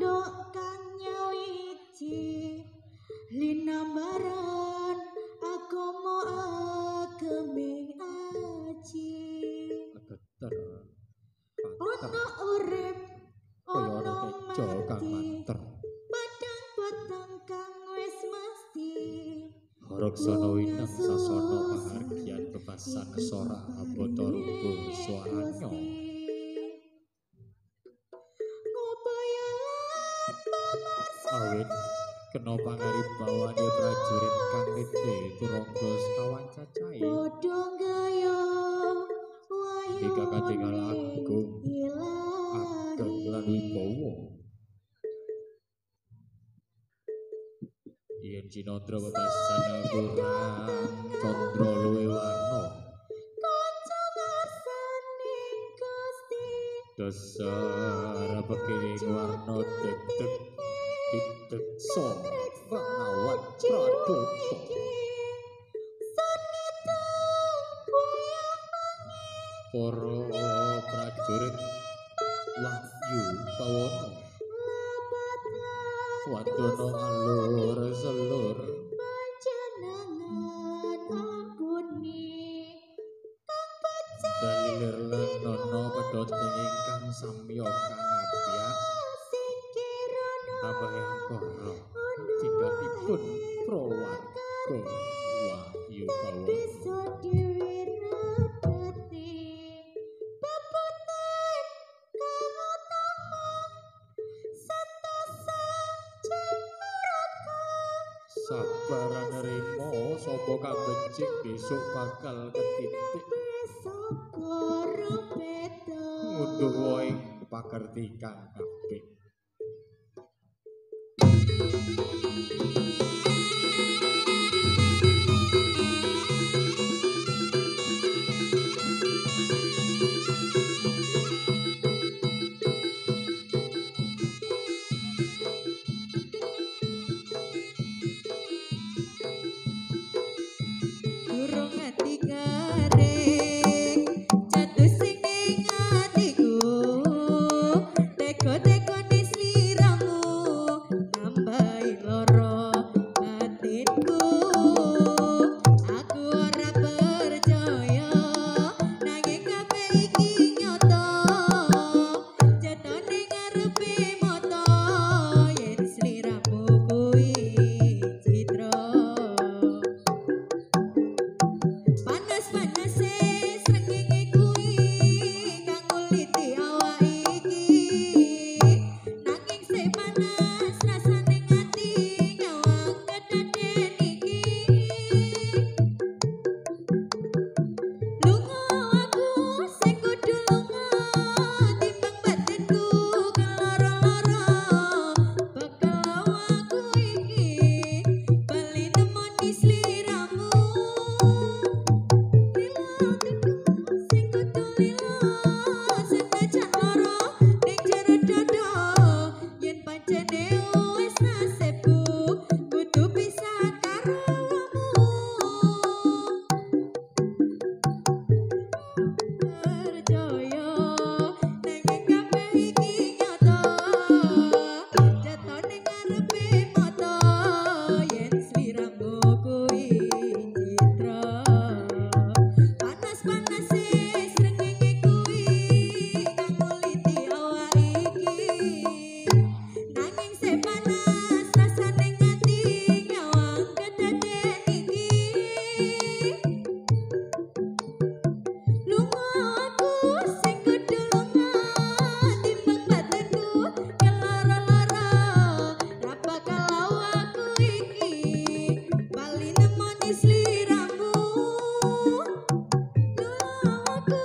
Pondok kang nyawiji linambaran agama ageming aji. Geter. Ono urip Kaya ono ana teja kang mati, manter. Padang peteng kang wis mesti. Haraksana wineng sasana pahargyan bebasan sora abata rungguh swaranya. Awit kena pangaribawane prajurit kang rite turangga sekawan cacahe. Padha gaya Ika katingal agung, ageng lan wibawa. Yen cinandra bebasan kurang candra luwih warna. Kanca ngarsaning Gusti. Dasar pekiring warna dedeg diteksa pangawan pradata. Para prajurit wahyu pawana wadana alur selur dalilir lan nana pedhot ingkang samya kang apyak ambahe angkara tinggalipun prawarga wahyu pawana. Sabar nerima sapa kang becik besok bakal ketitik ngunduh wohing pakerti kang apik. Durung ati garing jatuh sing ing atiku, teko-tekone sliramu nambahi lara batinku. Aku ora percaya nanging kabeh iki nyata, jatone ngarepe mata yen sliramu kuwi citra. Panas-panase srengenge kuwi kang nguliti awak iki, nanging sik panas rasane ati nyawang kedaden iki. Lunga aku sing kudu lunga timbang batinku keloro-loro, bakal awakku iki bali nemoni sliramu. Sing kudu lila senajan lara ning jero dada, yen pancene wis nasibku kudu pisah karo awakmu. Percaya nanging kabeh iki nyata, jatone ngarepe mata yen sliramu kuwi citra. Panas-panase srengenge kuwi kang nguliti awak iki, nanging sik panas rasane ati nyawang kedaden iki. Lunga aku sing kudu lunga timbang batinku keloro-loro, ra bakal awakku iki bali nemoni sliramu. Lunga aku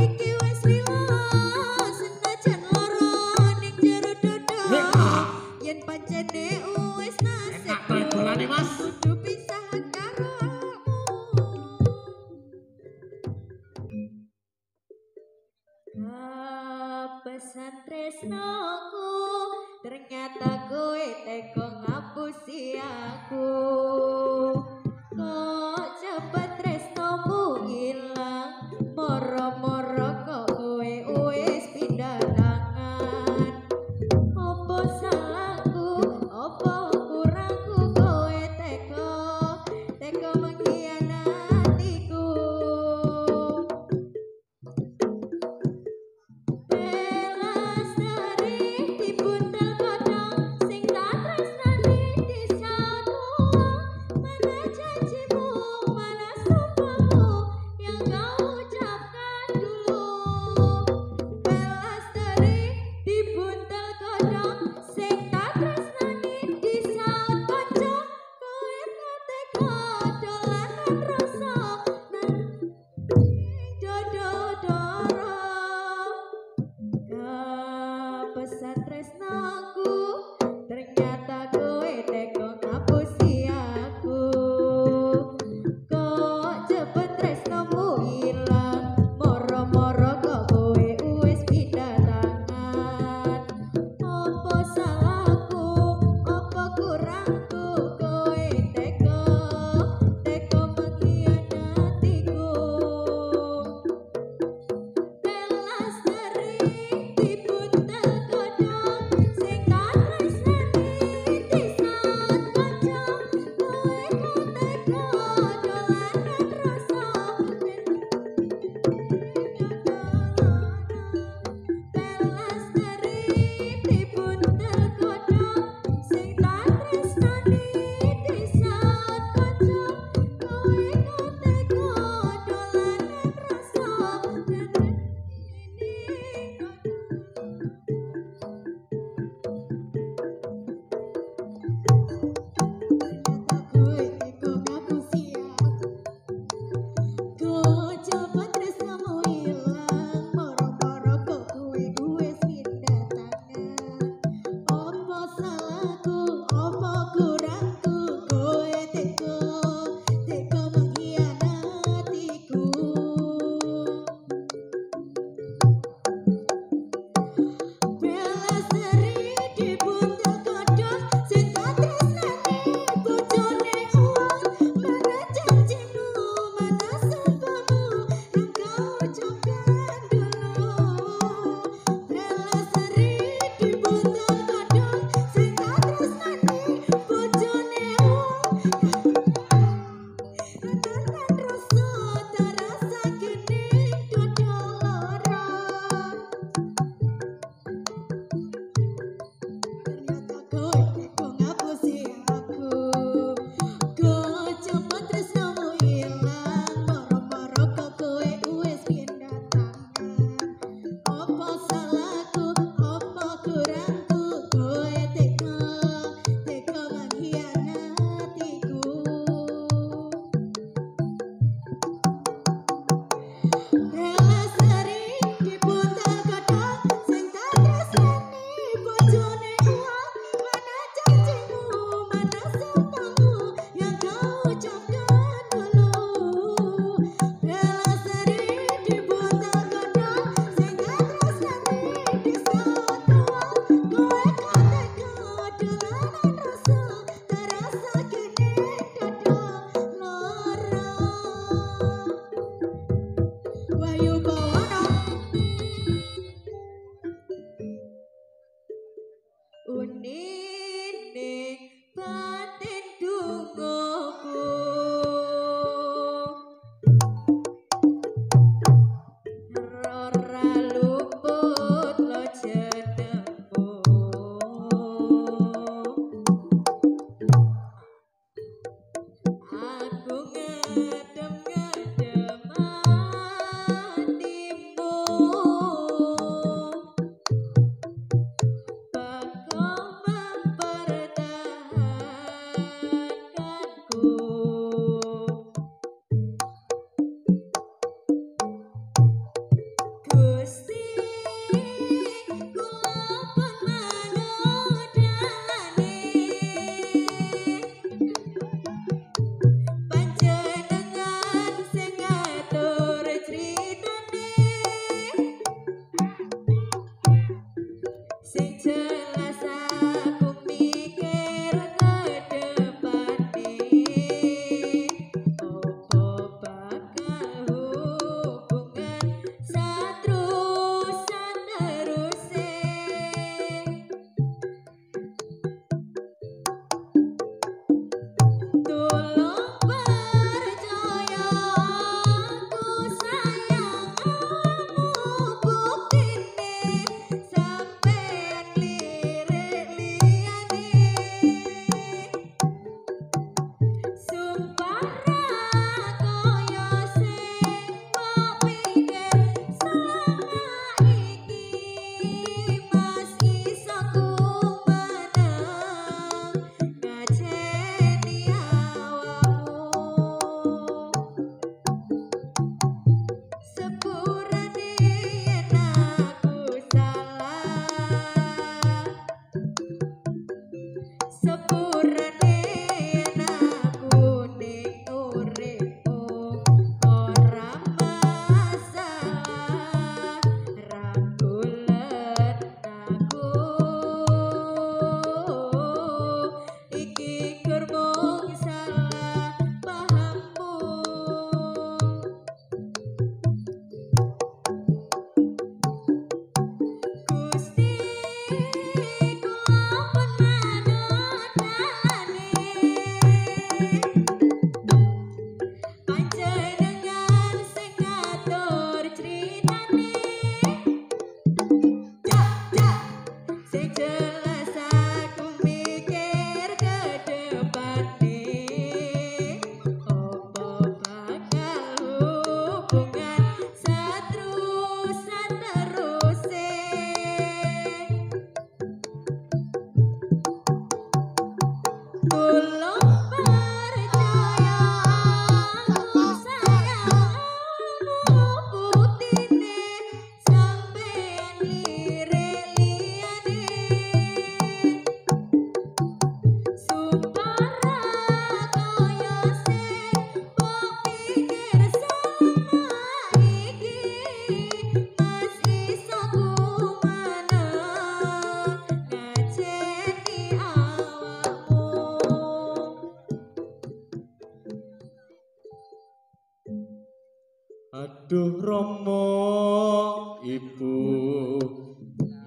iki wis lila senajan lara ning jero dada, yen pancene wis nasibku kudu pisah karo awakmu. Kapesan tresnoku ternyata kowe teko ngapusi aku. Kok cepet tresnomu ilang, moro-moro kok kowe wis pindah tangan. Apa Opo salahku, opo kurangku, kowe teko teko mengkhianatiku. Pelastari dibuntel godhong sing tak tresnani disaut wong. Mana janjimu, mana sumpahmu yang kau ucapkan dulu. Pelastari dibuntel godhong sing tak tresnani disaut kanca. Kowe tega dolanan rasa nang dodo doro. Kapesan tresnaku, ternyata kowe tega ngapusi aku. Kok cepet tresnomu ilang, moro-moro kok kowe wis pindah tangan. Opo salahku, opo kurangku, kowe tega tega mengkhianatiku. Pelastari dibuntel godhong sing tak tresnani disaut kanca. Kowe kok tega dolanan rasa. Pelastari dibuntel godhong sing tak tresnani disaut kanca. Kowe kok tega dolanan rasa. Ternyata kowe tega ngapusi aku. Kok cepet tresnamu ilang, moro-moro kok kowe wis pindah tangan. Opo salahku, opo kurangku, kowe tega tega mengkhianatiku. Pelastari dibuntel godhong sing tak tresnani bojone wong. Mana janjimu, mana sumpahmu yang kau ucapkan dulu. Pelastari dibuntel godhong sing tak tresnani bojone wong. Dolanan rasa terasa kini dodo lara. Ternyata kowe tega ngapusi aku. Kok cepet tresnamu ilang, moro-moro kok kowe wis pindah tangan. Opo salahku, opo kurangku, kowe tega tega mengkhianatiku. Pelastari dibuntel godhong sing tak tresnani bojone wong. Mana janjimu, mana sumpahmu yang kau ucapkan dulu. Pelastari dibuntel godhong sing tak tresnani disaut wong. Kowe kok tega dolanan rasa terasa kini dodo lara. Wahyu Bawono. Unine batin dungoku, ora luput lo jenengmu. Aku ngedem-ngedem atimu, bakal mempertahankanmu. Aduh Rama Ibu,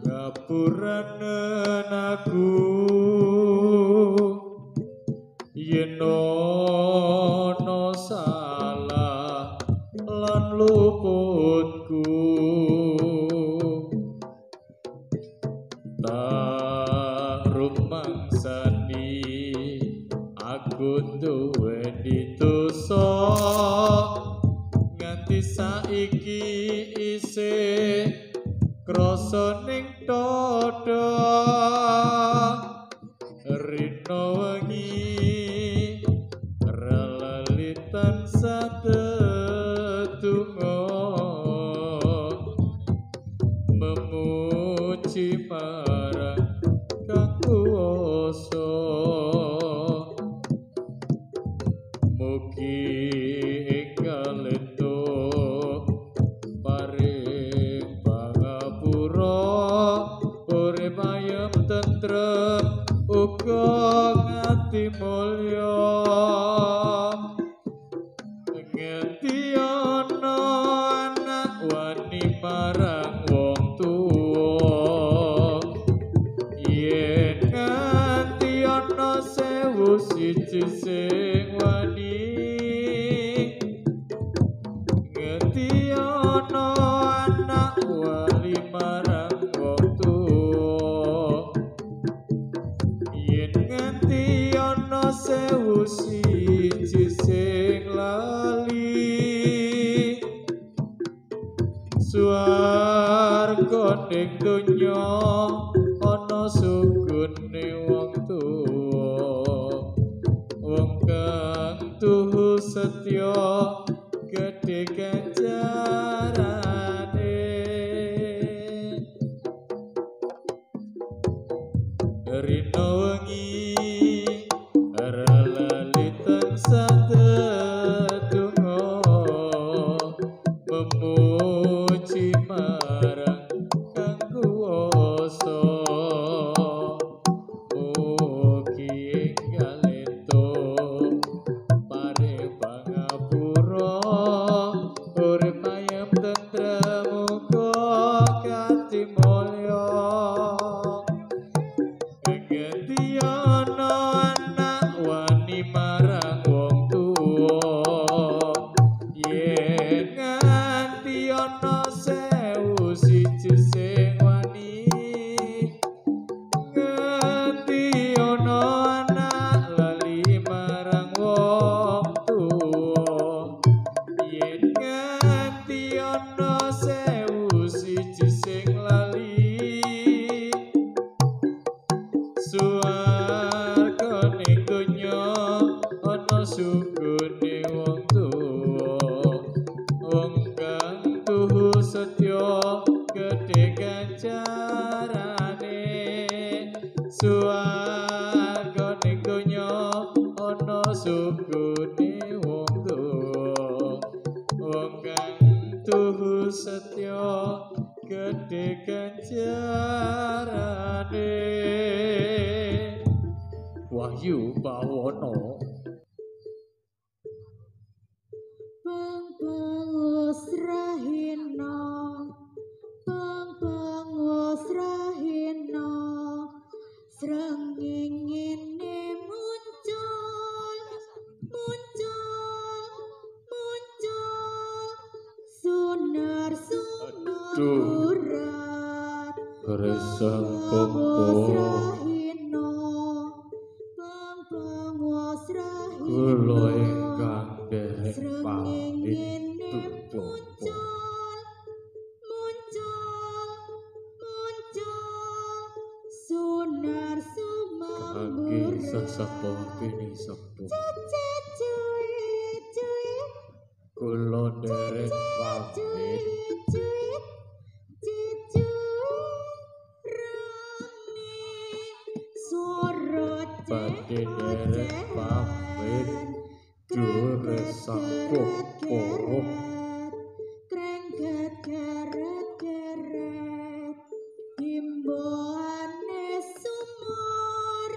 ngapuranen aku yen ana salah lan luputku. Tak rumangsani aku duweni dosa nganti saiki isih krasa ning dada. Rina wengi relelitan sadedunga memuji marang Kang Kuwasa. Mugi enggal entuk paring pangapura, urip ayem tentrem uga ngati mulya. Ngendi ana anak wani marang wong tuwa, yen nganti ana 1001 sing wani. Ngendi ana anak wali marang wong tuwa, yen nganti ana 1001 sing lali. Swarga ning donya ana sugune wong tuwa, wong kang tuhu setya gedhe ganjarane. Rina wengi relelitan sadedunga memuji marang Kang Kuwasa. Mugi enggal entuk paring pangapura, urip ayem tentrem uga gati mulya. Ngendi ana anak wani marang wong tuwa, yen nganti ana 1001 sing wani. Ngendi ana anak lali marang wong tuwa, yen nganti ana 1001 sing lali. Swarga ning donya ana sugune wong tuwa, wong kang tuhu setya gedhe ganjarane. Swarga ning donya ana sugune wong tuwa, wong kang tuhu setya gedhe ganjarane. Wahyu Bawono. Pang-pangos rahina, pang-pangos rahina, srengengene muncul, muncul, muncul, sunar sumakurat. Resang Pang-pangos popo rahina, pang-pangos kula rahina, ingkang derek pamit srengengene duh Bapak. muncul, muncul, muncul, sunar Kangge sumamburat. sesepuh pini sepuh Cece cuit cuit, kula derek cece pamit. cuit cuit, cucu rame suara Badhe derek pamit ocehan. duh Krengket resang keret popo. keret, krengket keret keret, himbauane sumur,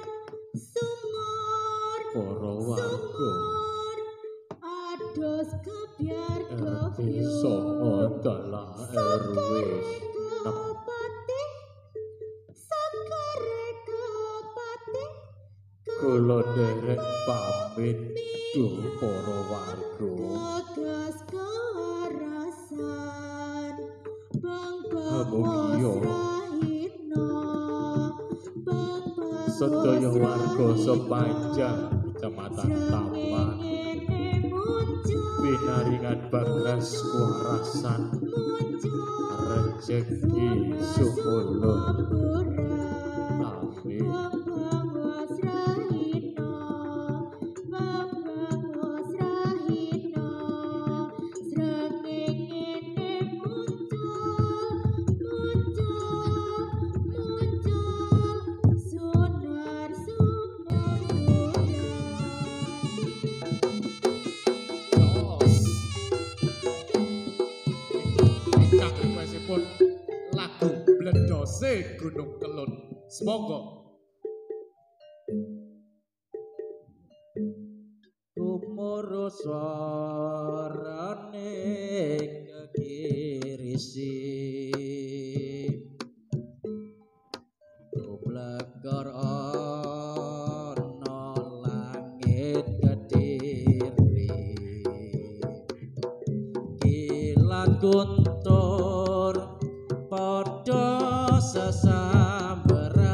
sumur, Para warga sumur, adus kebyar RT RW 9 dalah RW 6. Kula nderek pamit duh para warga. Mugia sedaya warga sepanjang Kecamatan Taman pinaringan bagas kuwarasan rejeki sumulur. Amin. Lagu Bledose Gunung Kelud. Semoga gumuruh swarane kekirisi goblegor ana langit Kediri kilat guntur padha sesamberan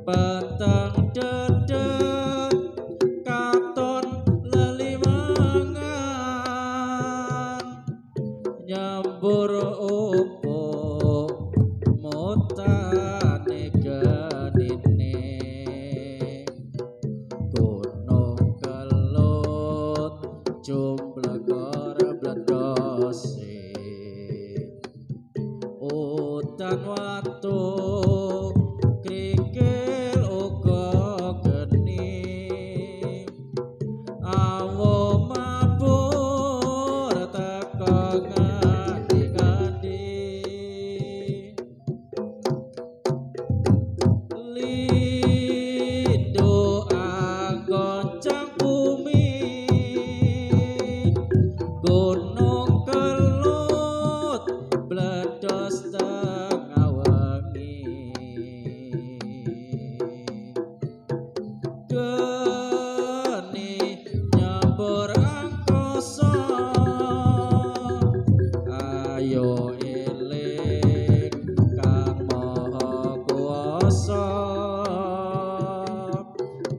peteng dedeg katon lelimangan nyambur opo motane genine Gunung Kelud jumblegor bledose udan watu krikil uga geni awu mabur teka ngandi-ngandi lindo anggoncang bumi Gunung Kelud bledos tengah wengi geni nyambur angkasa ayo eling Kang Maha Kuwasa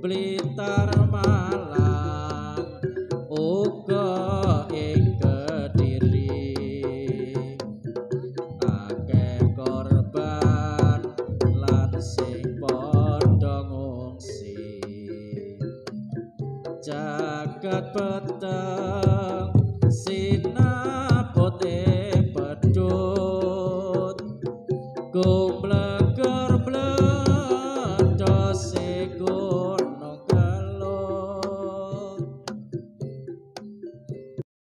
Blitar Malang uga ing Kediri akeh korban lan sing padha ngungsi jagat peteng sinaput pedhut gumle